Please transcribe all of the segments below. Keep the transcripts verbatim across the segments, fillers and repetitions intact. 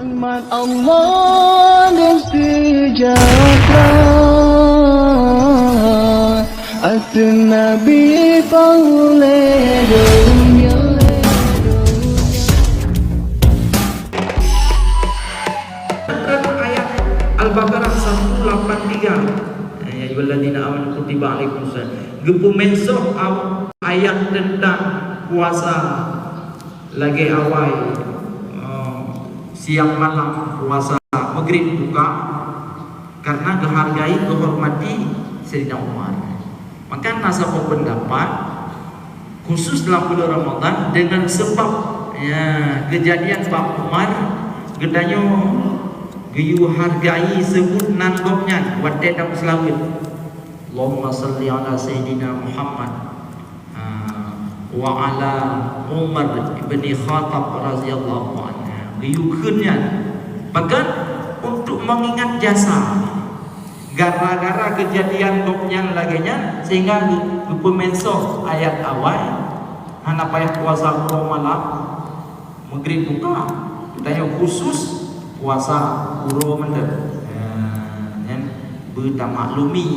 Rahmat Allah dan sejahtera ateueh Nabi panghulèe donya. Ayat Al-Baqarah satu lapan tiga. Ya ayyuhalladzina amanu kutiba alaikumus shiyam. Geupeumeunsoh ayat teuntang puasa. Lagèe awai, eh, siang malam puasa, Maghrib buka, karena geuhargai, geuhormati Saidina Umar. Maka na saboh peundapat khusus lam buleuen Ramadhan deungon seubab, ya, keujadian bak Umar, geutanyoe geuyue hargai seubut nan gobnyan watèe na meuseulaweuet. Allahumma shalli ala Sayyidina Muhammad. Ah, wa ala Umar ibni Khattab radhiyallahu anhu. Geuyue kheun nyan. Pakon? Untuk mengingat jasa. Gara-gara keujadian gobnyan lagèe nyan, sehingga geu-, geupeumeunsoh ayat awai, hana payah puasa uroe malam. Maghrib buka, tanyoe khusus puasa uroe mantong. Eh, nyan beutamaklumi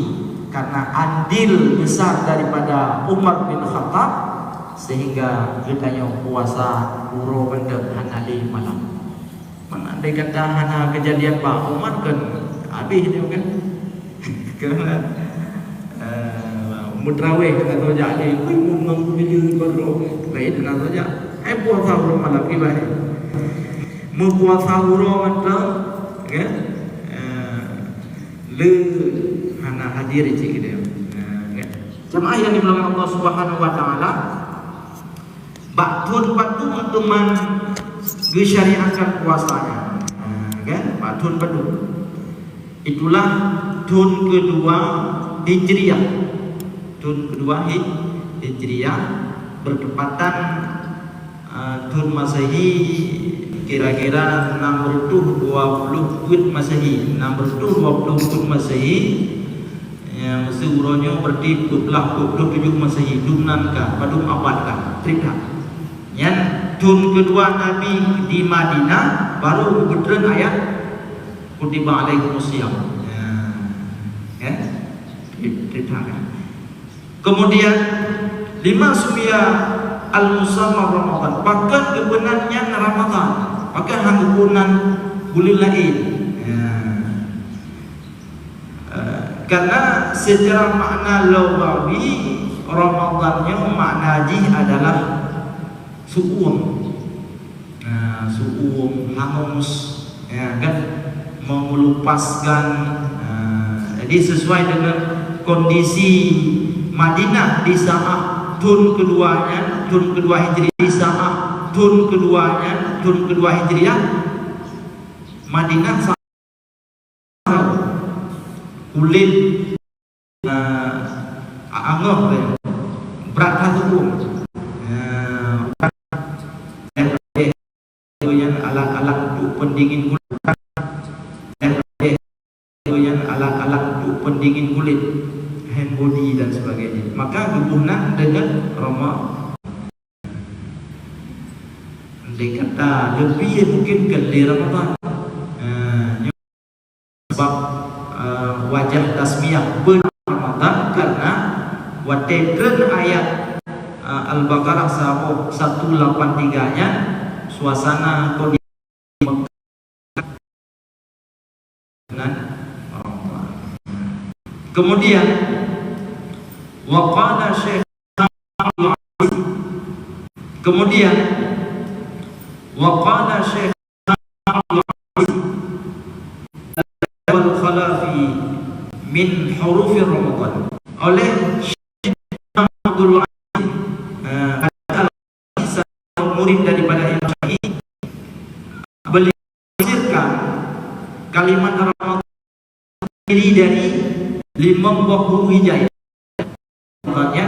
karena andil besar daripada Umar bin Khattab, sehingga geutanyoe puasa uroe mantong, hana lé malam. Mana andai kata hana keujadian bak Umar kan habéh nyoe kan. Kan, eh, meutrawéh keunan saja, eh, ui, mun ngon meunyeue baroe, laén keunan saja. Eh, puasa uroe malam ibadah. Meupuasa uroe mantong, kan? Eh, le hana hadir cit keudéh. Eh, kan? Jamaah yang dimuliakan Allah Subhanahu wa Taala, bak thon padum teuma geusyariatkan puasa nyan. Ha, kan? Bak thon padum. Itulah thon keudua Hijriah. Thon keudua Hij-, Hijriah bertepatan, eh, thon Masehi kira-kira enam ratus dua puluh peuet Masehi. Enam ratus dua puluh peuet Masehi. Ya, meuseu uroe nyoe berarti dua belas peuet puluh tujoh Masehi, dum nan ka, padum abad ka, trép that. Nyan thon keudua Nabi di Madinah, baru geubeutrön ayat kutiba alaikumus shiyam. Ya. Ya. Trép that kan. Kemudian, lima sumia al-musamma Ramadan. Pakon geubeunan nyan Ramadan? Pakon han geubeunan buleuen laén? Ya. Eh, karena secara makna lughawi, Ramadan nyoe makna jih adalah su'um. Nah, su'um, hangus, ya kan? Mengelupaskan. Nah, jadi sesuai dengan kondisi Madinah di saat thon keudua nyan, thon keudua Hijriah, di saat thon keudua nyan, thon keudua Hijriah, Madinah Kulét, eh, angoh lé, brat that su'um. Eh, brat, eh, nyan alat-alat untuk pendingin kulét. Eh, nyan alat-alat untuk pendingin kulét, hand body dan sebagainya. Maka geuboh nan deungon Rama-, Andai kata leubeh mungkin keu lé Ramadan. Eh, nyoe sabab, eh, wajah tasmiah beuet Ramadan karena watèe treun ayat, eh, Al-Baqarah saboh satu lapan tiga nyan, suasana kondisi Mekah nan Ramadan. Kemudian, wa qala Syekh Abdul Aziz. Kemudian, wa qala Syekh Abdul Aziz, wal khalafi min hurufi Ramadan. Oleh Syekh Abdul Aziz, eh, murid daripada Imam Syafi'i, beliau tafsirkan kalimat Ramadan terdiri dari limong boh huruf hijaiyah. Maksudnya,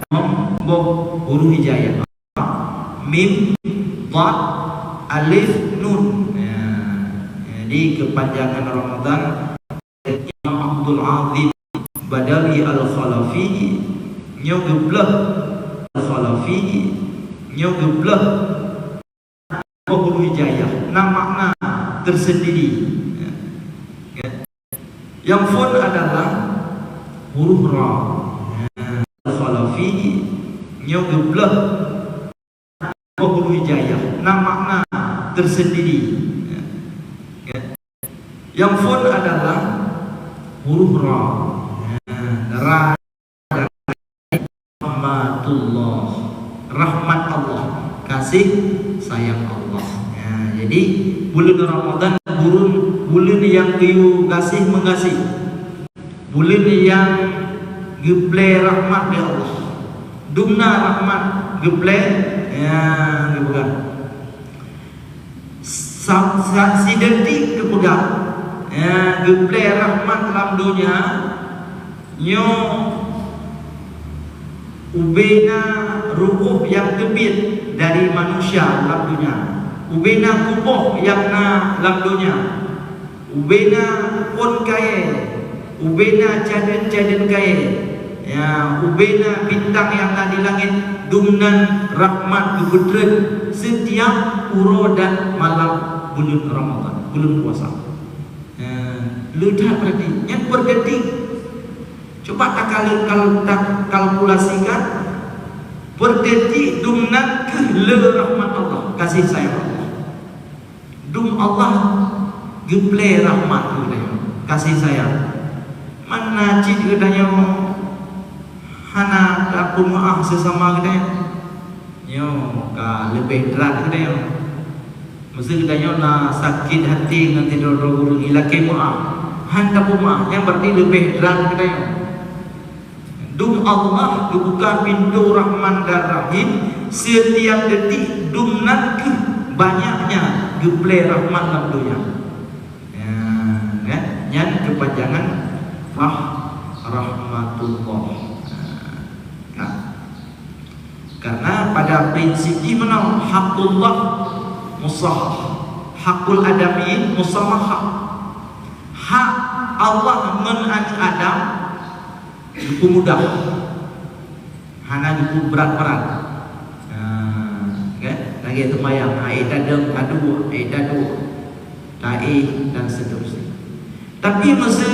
limong boh huruf hijaiyah. Mim, dad, alif, nun. Ya. Jadi, kepanjangan Ramadan Imam Abdul Azim Badawi Al-Khalafi, nyoe geubleuh Al-Khalafi, nyoe geubleuh huruf hijaiyah na makna tersendiri. Ya. Nyang phon adalah huruf ra. Ya. Khalafi nyoe geubloe huruf hijaiyah na makna tersendiri. Ya. Ya. Nyang phon adalah huruf ra. Ya. Ra rahmatullah. Rahmat Allah. Kasih sayang Allah. Ya, jadi buleuen Ramadan buleuen, buleuen nyang geuyue gaséh meugaséh. Buleuen nyang geuplè rahmat lé Allah. Dumna rahmat geuplè, ya, geupeugah. Sa-, sa-, sidetik geupeugah, ya, geuplè rahmat lam donya, nyoe ubena ru'uh nyang teubiet dari manusia lam donya, ubena kuboh nyang na lam donya, ubena phon kayèe, ubena cadeun-cadeun kayèe, ya, ubena bintang nyang na di langét, dumnan rahmat geupeutrön setiap uroe dan malam buleuen Ramadan, buleuen puasa. Ya, le that berarti, nyan per detik. Coba takal-, kal-, takalkulasikan, per detik dumnan keuh le rahmat Allah, kasih sayang Allah. Dum Allah geuplè rahmat geutanyoe, kasih sayang. Mana cit geutanyoe hana tapeumeu'ah sesama geutanyoe. Nyoe ka leubeh drat geutanyoe. Meuseu geutanyoe na sakét até ngon sidroe-droe ureueng, ilakèe meu'ah, han tapeumeu'ah, nyan berarti leubeh drat geutanyoe. Dum Allah geubuka pintoe Rahman dan Rahim, setiap detik dumnan keuh banyaknya geuplè rahmat lam donya. Ya, kan? Nyan keupanjangan rah-, rahmatullah. Nah, kan? Karena pada prinsip jih meunan, hakullah musahah, hakul adamiyin musamahah. Hak Allah ngon aneuk Adam geupeumudah, hana geupeubrat-brat. Nah, kan? Lagèe seumayang, hai tadong, taduek, hai taduek, taéh, dan seterusnya. Tapi meuseu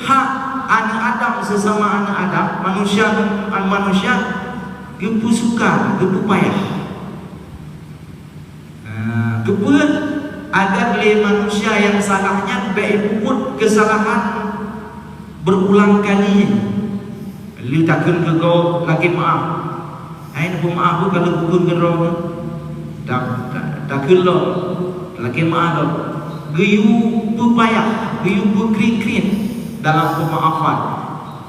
hak aneuk Adam sesama aneuk Adam, manusia ngon manusia, geupeusukar, geupeupayah. Nah, keupeue? Agar lé manusia nyang salah nyan bèk jipeubuet keusalahan beurulang kali. Lheueh takheun keu gob, lakèe meu'ah. Hai neupeumaah, ka lheueh bukon keudroe. Ta-, ta-, takheun lom, lakèe meu'ah lom. Geuyue peupayah, geuyue peukriet-kriet dalam peumaafan.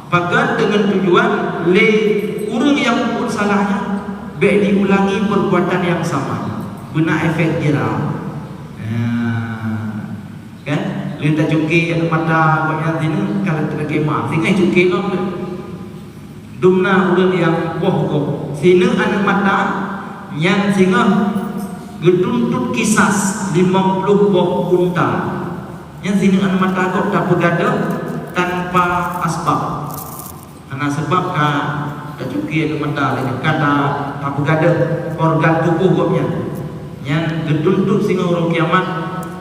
Pakon? Deungon tujuan lé ureueng nyang peubuet salah nyan bèk jiulangi peubuatan nyang sama, beuna efek jera. Nah, kan? Lheueh tacuké aneuk mata gobnyan sineuk, ka lheueh lakèe meu'ah, singoh cuké lom lé. Dumna ureueng nyang boh gob, sineuk aneuk mata nyan singoh geutuntut kisas limong ploh boh unta. Nyan sineuk aneuk mata gob tapeugadôh tanpa asbab. Hana sabab ka tacuké aneuk mata lé nyan, ka ta-, tapeugadôh organ tuboh gobnyan. Nyan geutuntut singoh uroe kiamat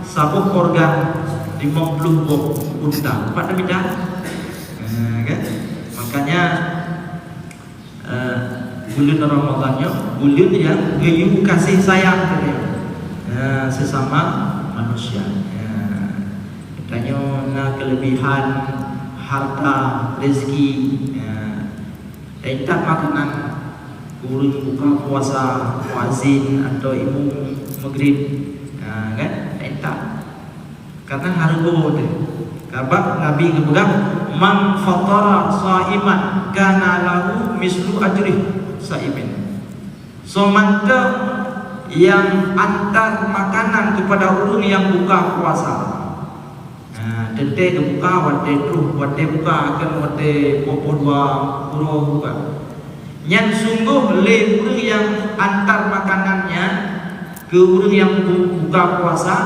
saboh organ limong ploh boh unta. Pat tamita? Eh, kan? Makanya, eh, buleuen Ramadhan nyoe buleuen nyang geuyue kasih sayang teuh, eh, sesama manusia. Ya. Tanyoe na kelebihan harta, rezeki, ya. Taintat makanan ureueng buka puasa, muazin atau imum maghrib, ya, kan? Taintat. Karena hareugo teuh. Sabab Nabi geupeugah, "Man fatara shaiman kana lahu mislu ajri shaimin." Soe mantong nyang antar makanan keupada ureueng nyang buka puasa. Nah, teuntèe geubuka watèe troh, watèe buka, kon watèe poh-poh dua uroe buka. Nyan sunggoh lé ureueng nyang antar makanan nyan keu ureueng nyang bu-, buka puasa,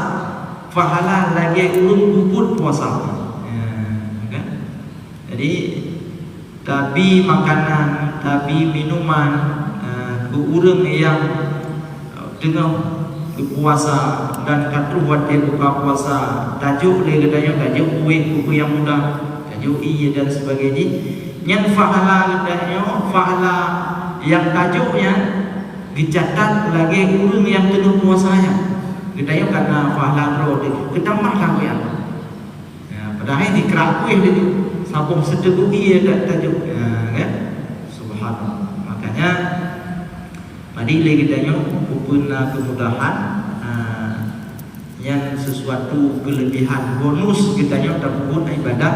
pahala lagèe ureueng peubuet puasa. Ya, kan? Jadi, tabi makanan, tabi minuman, eh, keu ureueng nyang, eh, teungoh puasa dan ka troh watèe buka puasa, tajok lé geutanyoe, tajok kueh, peue-peue nyang mudah, tajok ie dan sebagainya. Nyan pahala geutanyoe, pahala nyang tajok nyan geucatat lagèe ureueng nyang keuneuk puasa nyan. Geutanyoe ka na pahala droe teuh, geutamah lagèe nyan. Ya, padahai dikrak kueh tadi, saboh siteungoh ie dak tajok. Ya, kan? Subhanallah. Makanya, padahai lé geutanyoe, peue-peue na kemudahan, ha, nyan sesuatu kelebihan bonus geutanyoe tapeubuet ibadah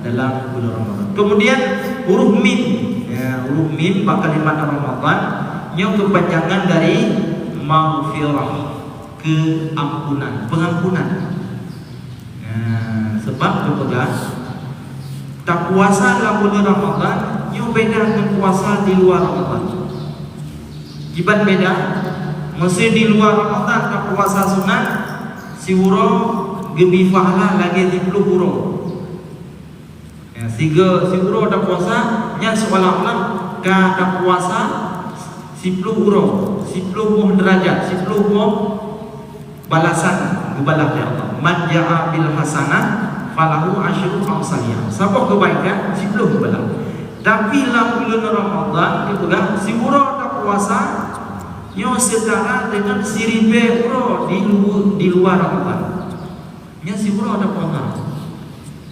dalam bulan Ramadan. Kemudian, huruf mim. Ya, huruf mim bak kalimat Ramadan, nyoe kepanjangan dari maghfirah, keampunan, pengampunan. Nah, sebab geupeugah, tapuasa lam buleuen Ramadhan nyoe beda ngon puasa di luwa Ramadhan. Kiban beda, meusé di luwa Ramadhan tapuasa sunat, siuroe geubri pahala lagèe siplôh uroe. Ya, sigo-, siuroe tapuasa, nyan seolah-olah ka tapuasa siplôh uroe, siplôh boh deurajat, siplôh boh balasan geubalah lé Allah. "Man ja'a bil hasanah falahu asyru amsalihah." Saboh keubaikan, siplôh geubalah. Tapi lam buleuen Ramadhan geupeugah, siuroe tapuasa, nyoe seutara deungon siribèe uroe di lu-, di luwa Ramadhan. Nyan siuroe tapuasa.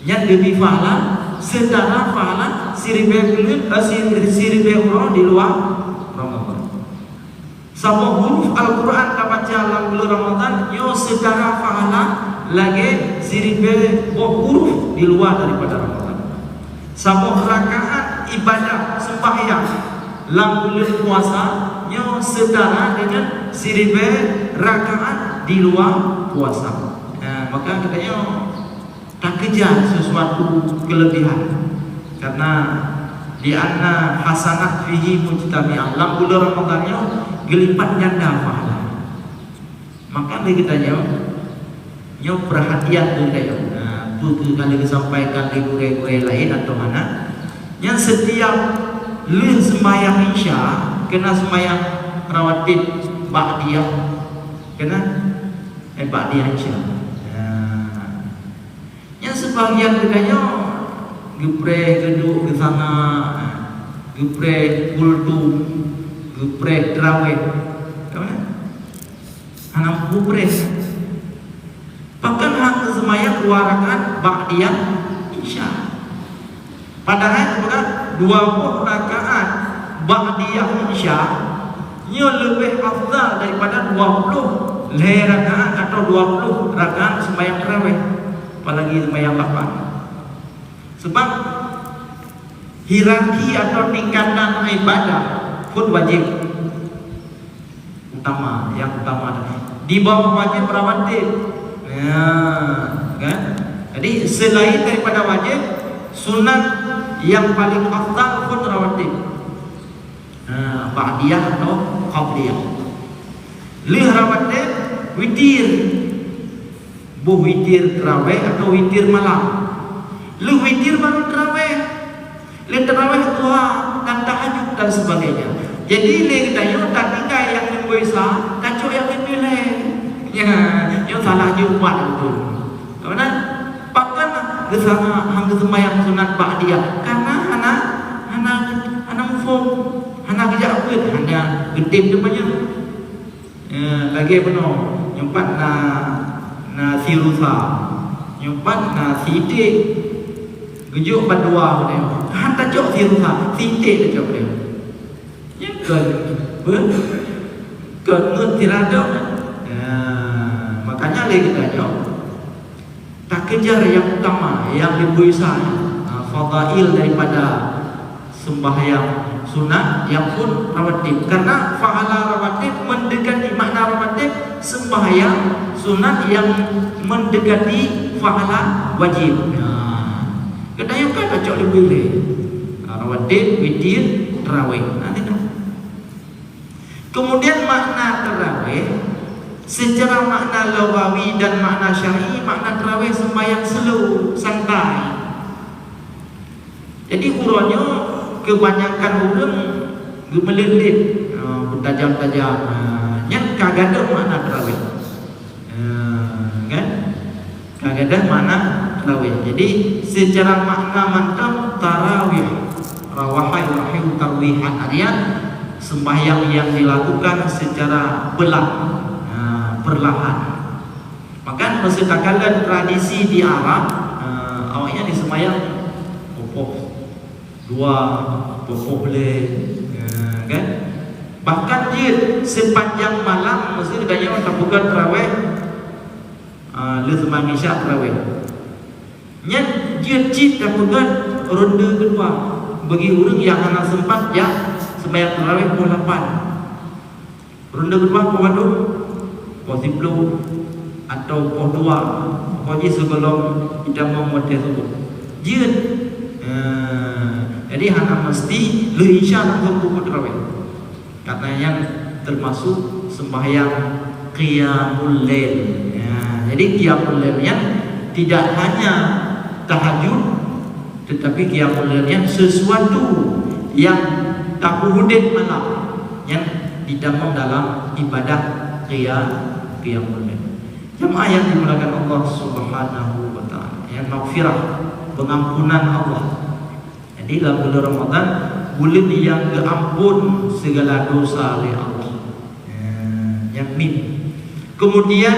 Nyan geubri pahala, seutara pahala siribèe buleuen, eh, si-, siribèe uroe di luwa Ramadhan. Saboh huruf Al-Qur'an tabaca lam buleuen Ramadhan, nyoe seutara pahala lagèe siribèe boh huruf di luwa daripada Ramadhan. Saboh rakaat ibadah seumbahyang lam buleuen puasa, nyoe seutara deungon siribèe rakaat di luwa puasa. Nah, maka geutanyoe takejar sesuatu kelebihan. Karena, "Li'anna hasanat fihi mujtami'ah." Lam buleuen Ramadhan nyoe geulipat ganda pahala. Maka lé geutanyoe, nyoe peurhatian lé geutanyoe. Nah, peue keuh ka lheueh geusampaikan lé gurèe-gurèe laén atau hana. Nyan setiap lheueh seumayang Isya, keu na seumayang rawatib ba'diyah. Keu na, eh, ba'diyah Isya. Nah, nyan sebagian geutanyoe geupreh geuduek geusanga, geupreh kultum, geupreh teurawéh. Ka na? Hana geupreh. Pakon han geuseumayang dua rakaat ba'diyah Isya. Padahai geupeugah dua boh rakaat ba'diyah Isya nyoe leubeh afdal daripada dua ploh lhèe rakaat atau dua ploh rakaat seumayang tarawih, apalagi seumayang lapan. Sebab hierarki atau tingkatan ibadah phôn wajéb utama, nyang utama tadi. Di bawah wajéb rawatib. Ya, kan? Jadi, selain daripada wajéb, sunat nyang paling afdal phôn rawatib. Ha, ba'diyah atau qabliyah. Lheueh rawatib, witir. Boh witir tarawih atau witir malam. Lheueh witir baru tarawih. Lheueh tarawih duha dan tahajud dan sebagainya. Jadi lé geutanyoe tatinggai nyang nombor sa, tacok nyang leubeh lé. Ya, nyoe salah jih umat beutôi. Ka meunan, pakon geusama han geuseumayang sunat ba'diyah? Karena hana, hana, hana muphom, hana geujak beuet, hana geutem teumanyong. Ya, lagèe bunoe, nyoe pat na, na si rusa, nyoe pat na si iték. Geujok bandua udép. Han tacok si rusa, si iték tacok udép. Nyan kon, beuh, kon ngon si radong. Ya, makanya lé geutanyoe takejar nyang utama, nyang leubeh sa, ha, fadhail daripada seumbahyang sunat, nyang phôn rawatib. Karena pahala rawatib meundekati, makna rawatib, seumbahyang sunat nyang meundekati pahala wajéb. Nah, geutanyoe ka tacok leubeh lé. Ha, rawatib, witir, tarawih. Nah, itu. Kemudian makna tarawih, secara makna lughawi dan makna syar'i, makna tarawih seumbahyang slow, santai. Jadi, uroe nyoe kebanyakan ureueng geumeulet-let, eh, beutajam-tajam, eh, nyan ka gadôh makna tarawih. Eh, kan? Ka gadôh makna tarawih. Jadi, secara makna mantong tarawih, rawaha yurahihu tarwihan, artinya sembahyang yang dilakukan secara pelan, eh, perlahan. Maka meuseutakala tradisi di Arab, eh, awaknyan diseumbahyang poh-poh dua, poh-poh lhèe, eh, kan? Bahkan jeuet sipanjang malam meuseuti tanyoe tapeugöt tarawih, eh, lheuh seumbahyang Isya tarawih. Nyan jeuet cit tapeugöt ronde keudua bagi ureueng nyang hana seumpat jak seumbahyang tarawih poh lapan. Ronde keudua poh padum, poh siplôh, atau poh dua, poh jih sigohlom jitamong watèe suboh. Jeuet. Eh, jadi hana meuseuti lheuh Isya langsung peubuet tarawih. Karena nyan termasuk sembahyang qiyamul lail. Ya, jadi qiyamul lail nyan tidak hanya tahajud, tetapi qiyamul lail nyan sesuatu yang tapeuudép malam, nyan ditamong dalam ibadah qiyam, qiyamul lail. Jamaah yang dimuliakan Allah Subhanahu wa Ta'ala, ya, maghfirah, pengampunan Allah. Jadi, lam buleuen Ramadhan, buleuen nyang geuampôn sigala dosa lé Allah. Eh, nyan mim. Kemudian,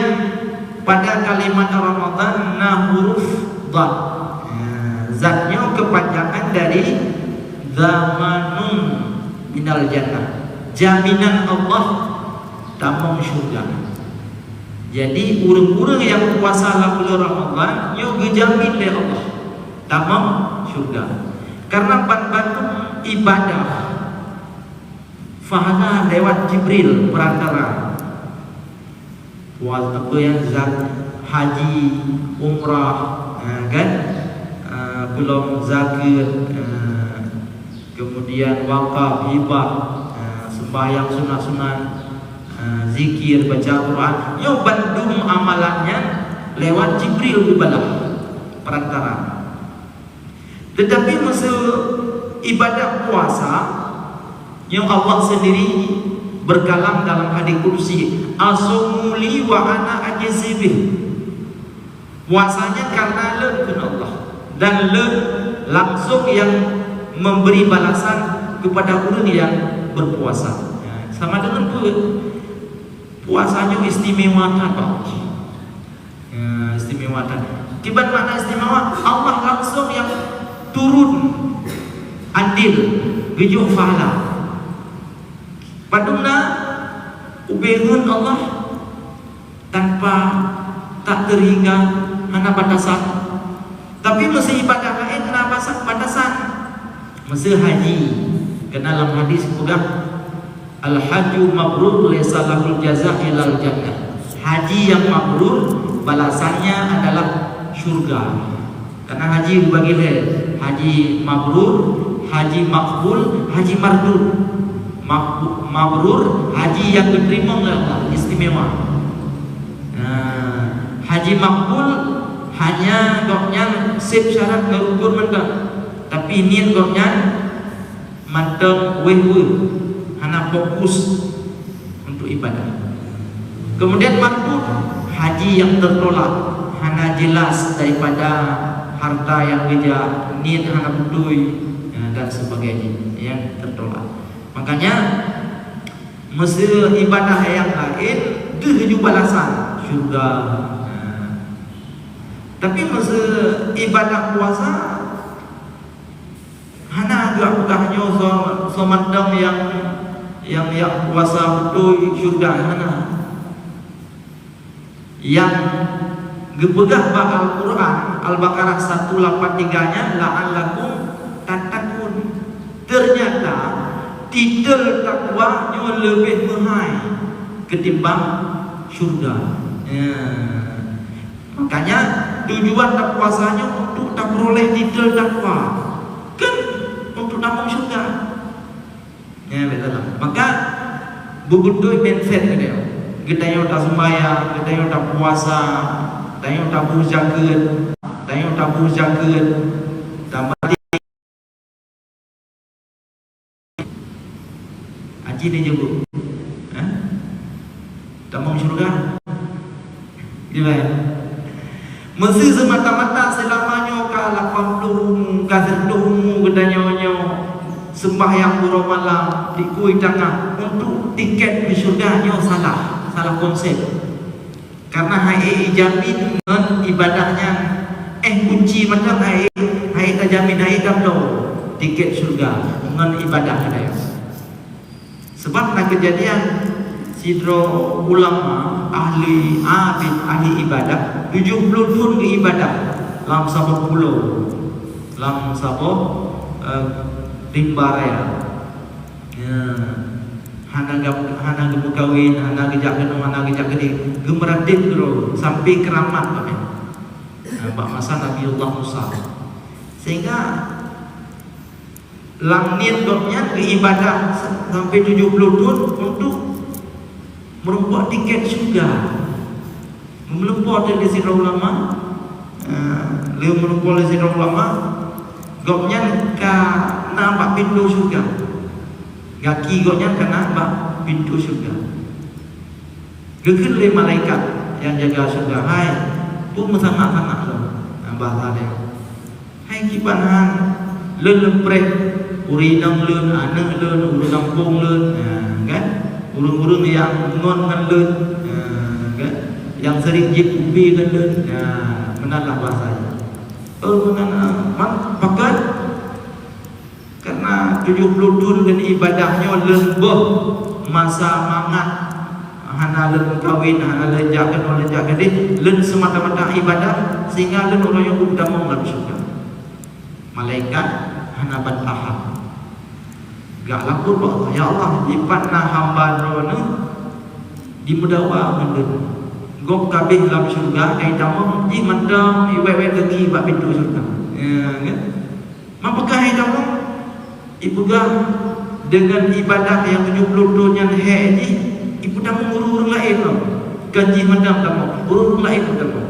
pada kalimat Ramadhan na huruf dhad. Eh, dhad nyoe keupanjangan dari dhamanun minal jannah. Jaminan Allah tamong syurga. Jadi, ureueng-ureueng nyang puasa lam buleuen Ramadhan nyoe geujamin lé Allah tamong syurga. Karena banmandum ibadah pahala lewat Jibril perantara. Puasa apa ya, zak-, haji, umrah, eh, kan? Eh, peulom zakeuet, eh, kemudian wakaf, hibah, eh, sembahyang sunat-sunat, eh, zikir, baca Quran. Nyoe bandum amalan nyan lewat Jibril geubalah perantara. Tetapi meuseu ibadah puasa, nyoe Allah sendiri berkalam dalam hadis qudsi, "Asumu li wa ana ajzi bih." Puasanya karena lôn, kheun Allah, dan lôn langsung yang memberi balasan kepada ureueng yang berpuasa. Ya, sama dengan peue? Puasa nyoe istimewa that, Pak. Ya, istimewa that. Kiban makna istimewa? Allah langsung yang turun andil geujok pahala. Padum na ubé ngon Allah tanpa tak terhingga, hana batasan. Tapi meuseu ibadah laén na basa-, batasan. Meuseu haji, keunan lam hadis peugah, "Al-hajju mabrur laisa lahul jaza' illal jannah." Haji yang mabrur balasannya adalah syurga. Karena haji dibagi lé, haji mabrur, haji makbul, haji mardud. Makbu-, mabrur, haji yang diterima oleh Allah, istimewa. Nah, haji makbul hanya gobnyan sép syarat ngon rukun mantong, tapi niet gobnyan mantong wéh-wéh, hana fokus untuk ibadah. Kemudian mardud, haji yang tertolak, hana jelas daripada harta yang geujak, niet hana beutôi, ya, dan sebagainya, yang tertolak. Makanya, meuseu ibadah yang laén deuh ju balasan syurga. Nah, tapi meuseu ibadah puasa, hana geuh peugah nyoe soe, soe mantong nyang, nyang, nyang puasa beutôi syurga, hana. Nyang geupeugah bak Al-Quran, Al-Baqarah satu lapan tiga nyan, "La'allakum tattaqun." Ternyata, titel takwa nyoe leubeh meuhai ketimbang syurga. Ya. Makanya, tujuan tapuasa nyoe untuk tapeuroleh titel takwa. Kan untuk tamong syurga. Ya, beutôi lah. Maka, beubeutôi mindset geutanyoe. Geutanyoe taseumayang, geutanyoe tapuasa, tanyoe taboh zakeuet, tanyoe taboh zakeuet, tamati Haji ni jemput. Ha? Tamong syeuruga. Gimana? Meuseu seumata-mata seulama nyoe ka lapan ploh umu, ka sireutoh umu geutanyoe nyoe seumbahyang uroe malam, dikui tangah untuk tiket keu syeuruga nyoe salah, salah konsep. Karena hai ijamin ngon ibadah nyan, eh, kunci mantong hai, hai tajamin, hai tabloe tiket syeuruga ngon ibadah geutanyoe. Sebab na keujadian sidroe ulama, ahli abid, ahli ibadah, tujoh ploh thon geuibadah lam saboh pulo, lam saboh, eh, rimba raya. Ya, hana gam-, hana geumeukawen, hana geujak keunoe, hana geujak keudeh, geumeuratéb droe sampai keuramat, bak masa Nabi Allah Musa. Sehingga lam niet gobnyan geuibadah sampai tujoh ploh thon untuk meurumpok tiket syeuruga. Meulumpoe teuh lé sidroe ulama, eh, lé meulumpoe lé sidroe ulama, gobnyan ka na bak pintoe syeuruga. Gaki gobnyan ka na bak pintoe syeuruga. Geukheun lé malaikat nyang jaga syeuruga, "Hai, peue meusangat-sangat lom?" Nah, bahasa dia. Hai kiban han, lôn lôn preh ureueng inong lôn, aneuk lôn, ureueng gampông lôn, nah, kan? Ureueng-ureueng nyang ngon ngon lôn, nah, kan? Nyang sering jieb kupi ngon lôn, nah, meunan lah bahasa nyan. Oh, meunan, ah, man, pakon? Karena tujoh ploh thon lôn ibadah nyoe lôn boh masa mangat. Hana lôn kawen, hana lôn jak keunoe, lôn jak keudeh, lôn semata-mata ibadah, sehingga lôn uroe nyoe geutamong lam syeuruga. Malaikat hana ban paham. Geulapor bak Allah, "Ya Allah, dipat na hamba droeneuh jimeudawa ngon lôn. Gob ka abéh lam syeuruga, ka jitamong, jih mantong iwét-wét gaki bak pintoe syeuruga." Ya, kan? Meupeugah hai kamoe, ipeugah deungon ibadah nyang tujoh ploh thon nyan hék jih, ipeutamong ureueng-ureueng laén lom. Kon jih mantong tamong, ureueng-ureueng laén peutamong.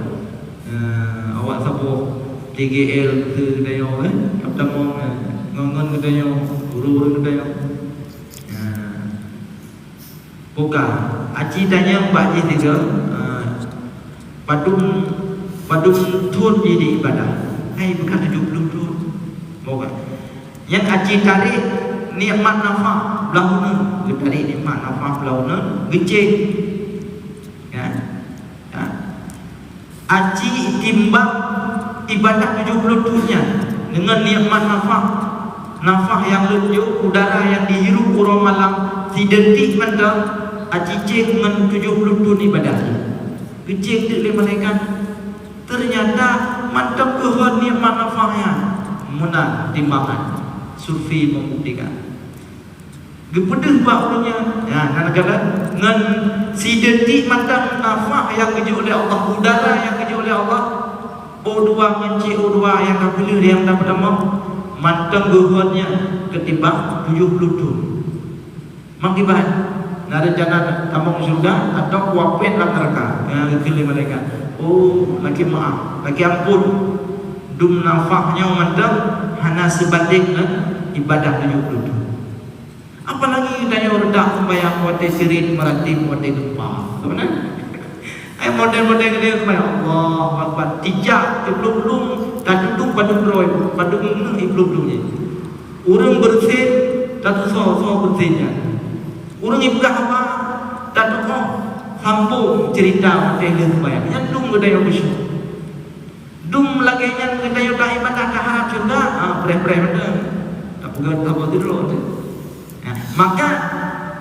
Nah, awak saboh T G L geutanyoe, eh, ka tamong, eh, ngon-ngon geutanyoe, ureueng-ureueng geutanyoe. Nah. Buka, aci tanyong bak jih tiga, eh, padum, padum thon jih di ibadah. Hai, bukan tujoh ploh thon. Buka. Nyan aci tarék nikmat nafah blah uneun. Geutarék nikmat nafah blah uneun, geucék. Ya. Ya. Aci timbang ibadah tujoh ploh thon nyan deungon nikmat nafah, nafah nyang lôn jok, udara nyang jihirup uroe malam, sideuntik mantong, aci cék ngon tujoh ploh thon ibadah jih. Geucék teuk lé malaikat. Teunyata mantong keuhon nikmat nafah nyan. Meunan timbangan. Survei membuktikan. Geupeudeuh bak ureueng nyan, ya, na neugala, ngon sideuntik mantong nafah nyang geujok lé Allah, udara nyang geujok lé Allah, O dua ngon C O dua nyang ka peuleueh nyang tapeutamong, mantong geuhon nyan keutimbang tujoh ploh thon. Meukiban, na reuncana tamong syeuruga atawa kuapét lam neuraka, nyang geukheun lé malaikat. Oh, lakée meu'ah, lakée amphon. Dum nafah nyoe mantong hana seubandéng ngon ibadah tujoh ploh thon. Apalagi tanyoe redak seumayang watée sirit, meuratéb watée geumpa. Beuna? Ai model-model geutanyoe seumayang, Allahu Akbar. Tijak, teublung-blung, tatudong padum droe, padum neuk iblung-blung nyan. Ureueng beureusen, tatusoe-soe beureusen nyan. Ureueng ipeugah haba, tatu'oh, sambong ceurita watée lheueh seumayang. Nyan dum geutanyoe khusyuk. Dum lagée nyan geutanyoe ta ibadah taharab syeuruga, ah, preh-preh mantong. Tapeugah saboh sidroe teuh. Nah, maka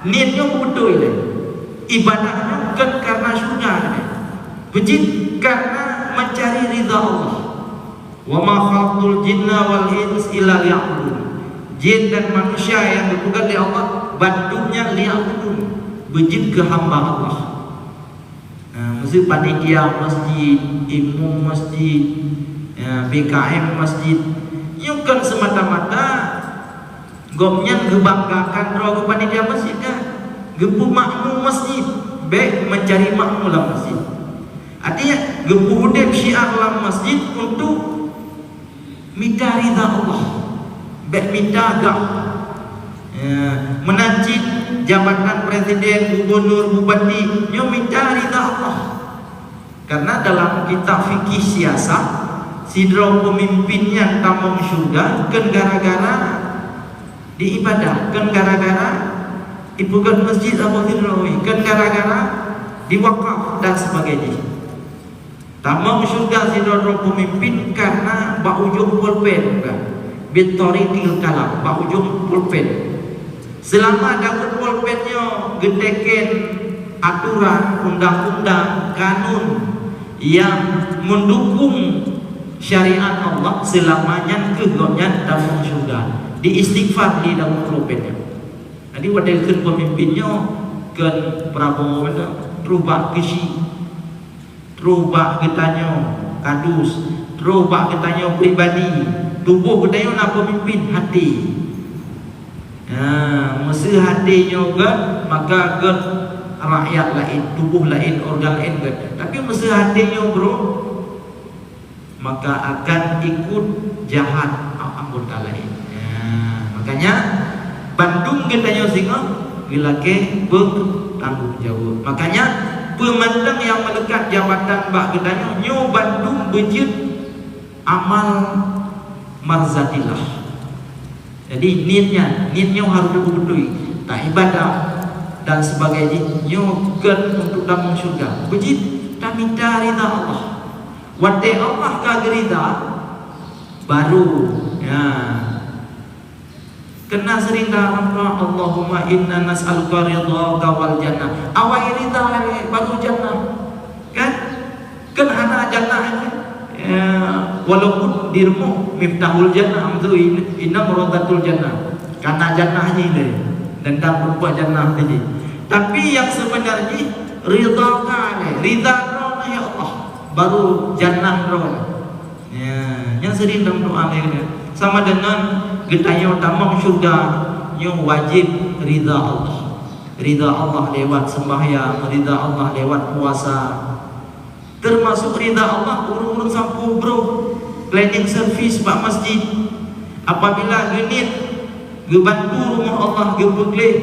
niet nyoe beutôi lé. Ibadah nyoe kon karena syeuruga lé. Beujeuet karena mencari ridha Allah. "Wa ma khalaqtul jinna wal insa illa liya'budun." Jin dan manusia nyang geupeugét lé Allah, bandum nyan liya'budun, beujeuet keu hamba Allah. Nah, meuseu panitia masjid, imum masjid, ya, B K M masjid, nyoe kon seumata-mata gobnyan geubanggakan droe geuh panitia masjid, kan? Geupeumakmu masjid, bék mencari makmu lam masjid. Artinya, geupeuudeb syiar lam masjid untuk mita ridha Allah, bék mita gah. Ya, meunan cit jabatan presiden, gubernur, bupati, nyoe mita ridha Allah. Karena dalam kitab fikih siasah, sidroe peumimpin nyan tamong syeuruga kon gara-gara di ibadah, kon gara-gara ipeugöt masjid saboh sidroe, kon gara-gara diwakaf dan sebagainya. Tamong syeuruga sidroe-droe peumimpin karena bak ujong polpen, bukan? Bitoriqil kalam, bak ujong polpen. Seulama daun polpen nyoe geuteken aturan, undang-undang, kanun nyang meudukong syariat Allah, seulama nyan kheueh gobnyan tamong syeuruga. Di istighfar di daun polpen nyoe. Jadi watèe kheun peumimpin nyoe, kheun Prabowo, troh bak keuchik. Troh bak geutanyoe kadus, troh bak geutanyoe pribadi, tuboh geutanyoe na peumimpin, até. Ha, meuseu até nyoe gèt, maka gèt rakyat laén, tuboh laén, organ laén gèt. Tapi meuseu até nyoe brôk, maka akan ikut jahat anggota laén. Ha, makanya bandum geutanyoe singoh geulakèe beutanggong jaweueb. Makanya peue mantong nyang meuleukat jabatan bak geutanyoe, nyoe bandum beujeuet amal marzatillah. Jadi niet nyan, niet nyoe harôh beutôi. Taibadah dan sebagainya, nyoe kon untuk tamong syeuruga. Beujeuet tamita ridha Allah. Watèe Allah ka geuridha, baru, ya. Keu na seuring dalam doa, "Allahumma inna nas'aluka ridhaka wal jannah." Awai ridha, baru jannah. Kan? Kan hana jannah nyan. Ya, walaupun di rumoh Miftahul Jannah, amtu inam Rawdatul Jannah. Kana jannah nyan lé. Dan dak berupa jannah tadi. Tapi nyang sebenarnya ridhaka lé. Ridha droe, ya Allah. Baru jannah droe. Ya, nyan seuring dalam doa lé nyan. Sama dengan geutanyoe tamong syeuruga, nyoe wajéb ridha Allah. Ridha Allah lewat sembahyang, ridha Allah lewat puasa. Termasuk ridha Allah ureueng-ureueng sampôh brôh cleaning service bak masjid. Apabila geuniet geubantu rumoh Allah, geupeugleh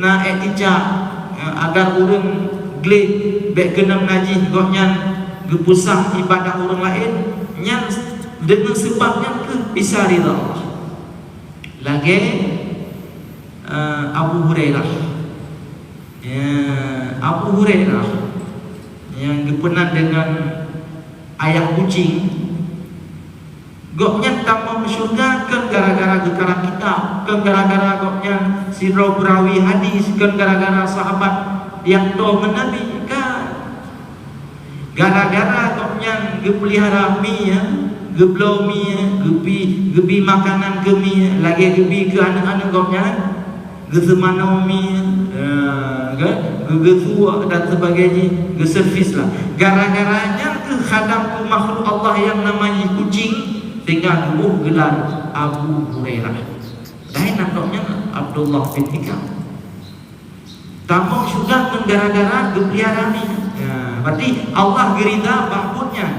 na èk cicak, eh, agar ureueng gleh bèk keunong najih, gobnyan geupeusah ibadah ureueng laén, nyan deungon seubab nyan kheueh bisa ridha Allah. Lagèe, eh, Abu Hurairah. Ya, Abu Hurairah nyang geupeunan deungon ayah kucing, gobnyan tamong syeuruga kon gara-gara geukarang kitab, kon gara-gara gobnyan sidroe peurawi hadis, kon gara-gara sahabat nyang toe ngon Nabi, kan? Gara-gara gobnyan geupeulihara mie, geubloe mie, geubi, geubi makanan keu mie, lagèe geubi keu aneuk-aneuk gobnyan, geuseumanoe mie, eh, kan? Geu-, geusuwak dan sebagainya, geuservis lah. Gara-gara nyan kheueh khadam keu makhluk Allah nyang nama jih kucing, sehingga geuboh geular Abu Hurairah. Dan nama gobnyan Abdullah bin Hikam. Tamong syeuruga ngon gara-gara geupeulihara mie. Ya, berarti Allah geuridha bak buet nyan.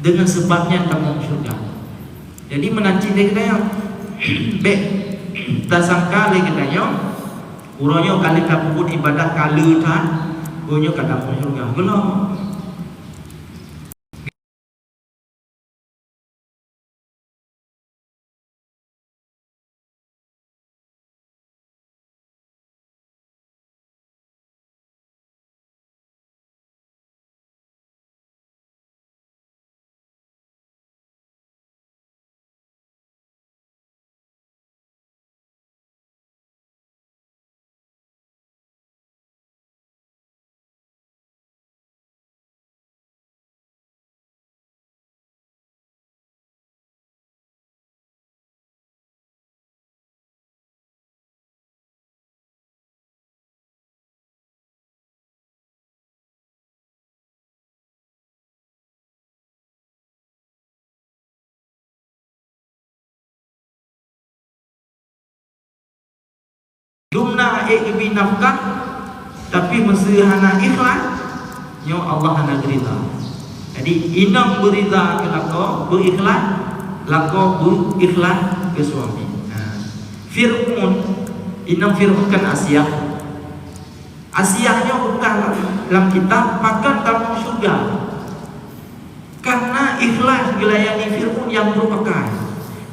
Deungon seubab nyan tamong syeuruga. Jadi meunan cit lé geutanyoe. Bèk tasangka lé geutanyoe, uroe nyoe ka lheueh tapeubuet ibadah ka le that, uroe nyoe ka tamong syeuruga. Gohlom. Dumna ék geubi nafkah, tapi meuseu hana ikhlas, nyoe Allah hana geuridha. Jadi, inong beuridha keu lakoe, beuikhlas, lakoe beuikhlas keu suami. Nah, Fir'aun Inong Fir'aun kan Asiah. Asiah nyoe bukan lam, lam kitab, pakon tamong syurga. Karena ikhlas geulayani Fir'aun nyang brok akai.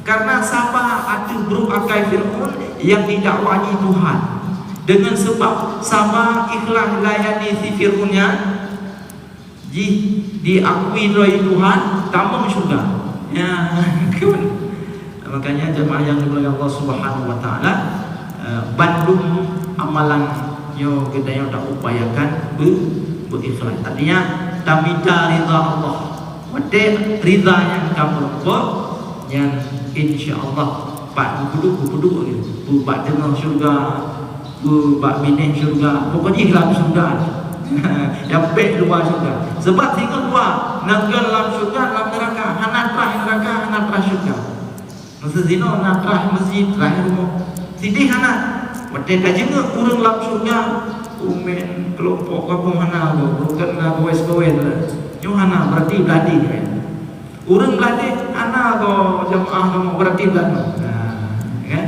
Karena saba ateueh brok akai Fir'aun nyang didakwahi Tuhan. Dengan sebab saba ikhlas layani si Fir'aun nyan, jih diakui lé Tuhan, tamong syurga. Ya, kan? Makanya jemaah yang dimuliakan Allah Subhanahu wa Taala, eh, bandum amalan nyoe geutanyoe taupayakan be-, beuikhlas. Artinya, tamita ridha Allah. Watée ridha nyang ka meurumpok, nyan insya Allah pat geuduek, geuduek lé. Peue bak teungoh syurga, peue bak binéh syurga, pokok jih lam syurga. Nyang pék luwa syurga. Sebab singoh dua, na kon lam syurga, lam neuraka, hana trah neuraka, hana trah syurga. Masa zinoe na trah masjid, trah rumoh. Sideh hana. Watée ka jeuet ureuëng lam syurga, umen kelompok kamoe hana go, bukan na gowes-gowes lah. Nyoe hana, berarti beladih kan. Ureuëng beladih hana go jamaah kamoe, berarti beladih. Nah, kan?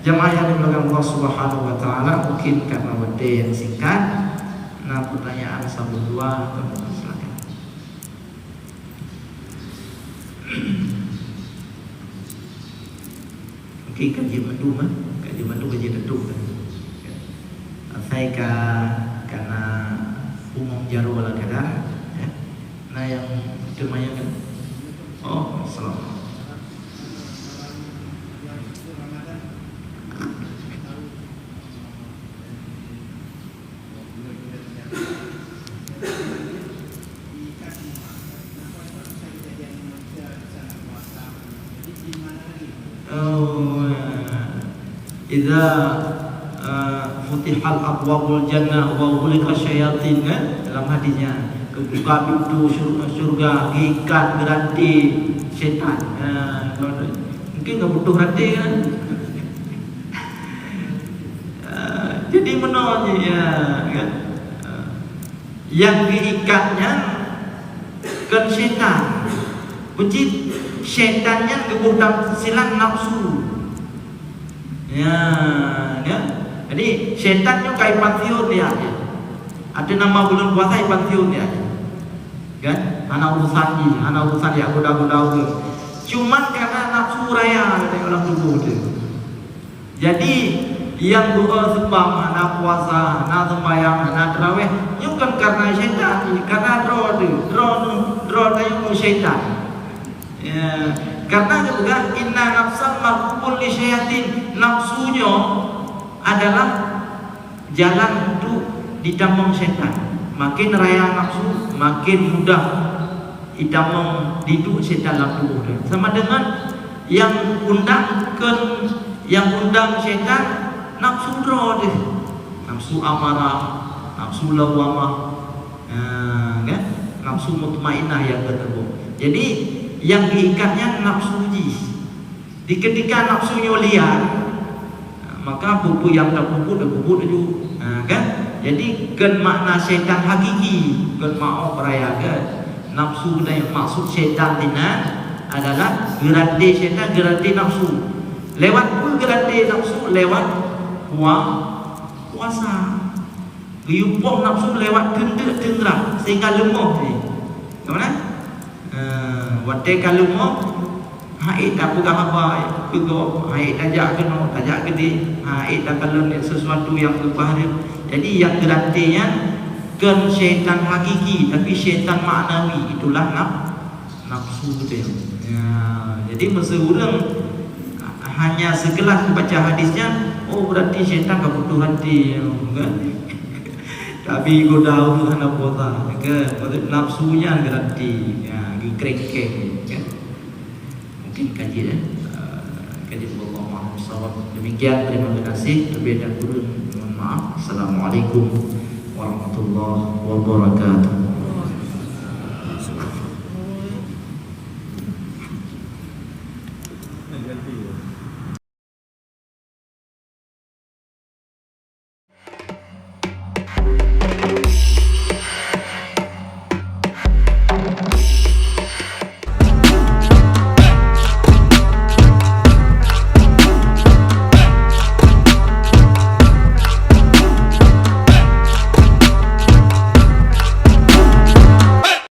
Jamaah yang dimuliakan Allah Subhanahu wa Taala, mungkin karena watée yang singkat, na pertanyaan sambung dua, silakan. Okey, ka jeuet mandum, eh. Ka jeuet mandum, ka jeuet tutup, eh. Asai ka, ka na umum jaroe lah kadang, eh. Na nyang teuma nyang kan? Oh, salam. Oh, idza, eh, futihal abwabul jannah wa ughliqa syayatin, kan? Dalam hadisnya, geubuka pintu syur-, syurga, geuikat geuranté syaitan. Eh, mungkin ka butuh ranté, kan? Eh, jadi meunoe jih, ya, kan? Eh, nyang geuikat nyan kon syaitan. Beujeuet syaitan nyan geuboh dalam silang nafsu. Ya, ya. Jadi, syaitan nyoe ka ipansiun dia. Ateueh nama buleuen puasa ipansiun dia. Kan? Hana urusan jih, hana urusan jak goda-goda ureuëng. Cuman karena nafsu raya geutanyoe lam tuboh teuh. Jadi, nyang geueu seubab hana puasa, hana seumbahyang, hana tarawih, nyoe kon karena syaitan, karena droe teuh, droe, droe tanyoe syaitan. Ya, karena geupeugah, "Inna nafsan markubun li syayatin." Nafsu nyoe adalah jalan untuk ditamong syaitan. Makin raya nafsu, makin mudah ditamong, diduek syaitan lam tuboh teuh. Sama dengan nyang undang kon, nyang undang syaitan nafsu droe teuh. Nafsu amarah, nafsu lawamah. Ha, kan? Nafsu mutmainnah nyang ka teuboh. Jadi, nyang geuikat nyan nafsu jih. Di ketika nafsu nyoe liar, maka peue-peue nyang tapeubuet, tapeubuet laju. Ha, kan? Jadi, kon makna syaitan hakiki, kon maoh raya, kan? Nafsu dan maksud syaitan dinan adalah geuranté syaitan, geuranté nafsu. Lewat peue geuranté nafsu? Lewat pua-, puasa. Geuyue poh nafsu lewat keuneuk teungrah sehingga leumoh jih. Ka meunan? Eh, watée ka leumoh, han ék tapeugah haba keu gob, han ék tajak keunoe, tajak keudeh, han ék takalon sesuatu nyang geupahareuem. Jadi, nyang geuranté nyan kon syaitan hakiki, tapi syaitan maknawi, itulah naf-, nafsu teuh. Ya, jadi meuseu ureuëng hanya sekilas baca hadis nyan, oh, berarti syaitan ka butuh hati, kan? Tapi goda ureuëng hana puasa, kan? Maksud nafsu nyan berarti, ya, geukrengkeng, kan? Mungkin kaji, ya. Eh, kaji, wallahu a'lam bishawab. Demikian, terima kasih. Lebih dan kurang, mohon maaf. Assalamualaikum warahmatullahi wabarakatuh.